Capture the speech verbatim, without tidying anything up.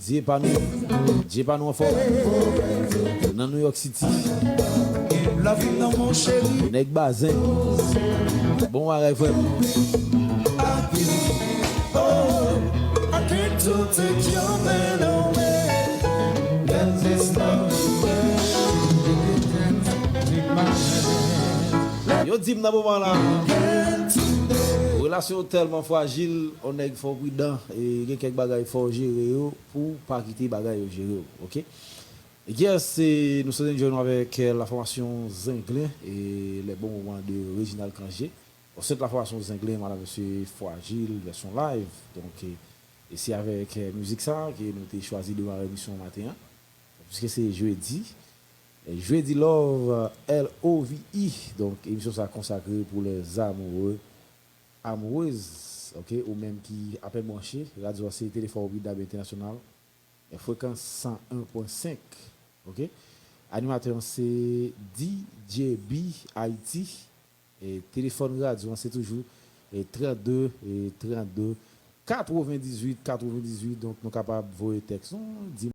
Dye pa nou, Dye pa nou anfòm. Nan New York City. Nèg Bazen. Bon bagay, frè m. Yo di m nan moman la, relasyon yo tèlman frajil, yon nèg fò w pridan, e gen kèk bagay fò w jere yo pou w pa kite bagay yo jere w, oke? Yes, e nou sot enjoy nou avèk, eh, la fòmasyon Zenglen e les bons moments de Reginald Cangé. Bon, se la fòmasyon Zenglen, madam, mesye, frajil, vèsyon live. Donk, e, e se avèk, eh, mizik sa ke nou te chwazi demare emisyon maten an. Piske se jedi, eh, Jedi Love, eh, L O V E. Donk, emisyon sa konsakre pou les amoureux, amoureuses, oke, ou menm ki apèn branche, radyo a se Telefòn Ovid Dab Entènasyonal, eh, frekans san en pwen senk, oke? Animatè an se D J B Haiti. E telefòn radyo an se toujou, e trannde, e trannde, katrevendizuit, katrevendizuit. Donk, nou kapab voye tèks nou, di